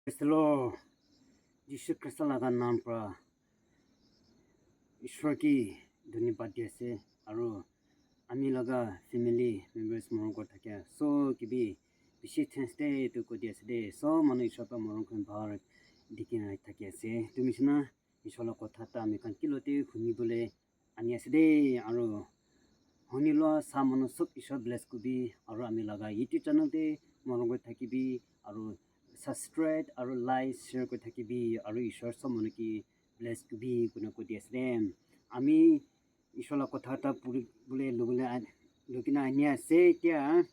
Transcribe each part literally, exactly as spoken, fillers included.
Praise the Lord. Jisu Krista laga naam pra Ishwar ki dhanyabad di ase, aru ami laga family members morom kuri thakia sob ke bi bishi thanks de etu koi di ase de. Sob manu Ishwar pra morom kuri bhal dikhi na thaki ase. Etu nishina Ishwar la kotha ta ami khan kilo te huni bole ani ase de, aru huni lua sa manu sob Ishwar bless kuribi, aru ami laga YouTube channel te morom kuri thakibi, aru subscribe aru like share kuri thakibi, aru Ishwar sob manu ke bless kuribi koina koi di ase de. Ami Ishwar la kotha ta puri bole lobole an-, lukina ani ase. Etia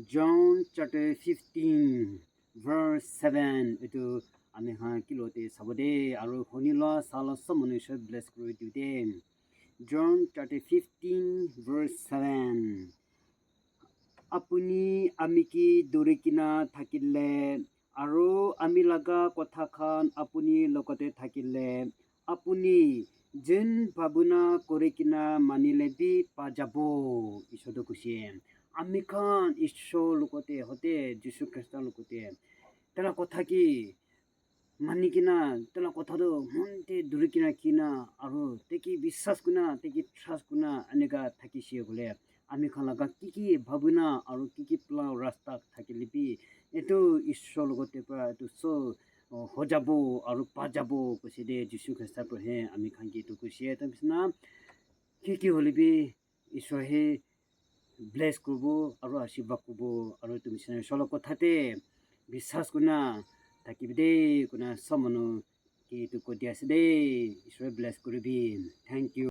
John chapter fifteen verse seven, etu ami khan kilo te sabo de, aru huni lua sa la sob manu Ishwar bless kuri diu de. John chapter fifteen verse seven. Apuni ami ke duri kina thakile, aru ami laga kotha khan apuni logote thakile, apuni jin bhabuna kuri kina manile bi pa jabo. Ishwar tu kushi. Ami khan Ishwar logote hote, Jisu Krista logote, tala kotha ki mani kina, tala kotha tu mon te duri kina kina, aru teki biswas kuna, teki trust kuna, aneka thakishe bole, ami khan laga ki ki bhabuna aru ki ki plan rasta thakile bi, etu Ishwar logote pra etu sob, oh, ho jabo aru pa jabo koise de. Jisu Krista pra he ami khan ke etu koise. Ta bisna ki ki hole bi Ishwar he bless kuribo aru ashirwad kuribo, aru etu missionary solo kotha te biswas kurina thakibi de koina sob manu ke etu koi di ase de. Ishwar bless kuribi. Thank you.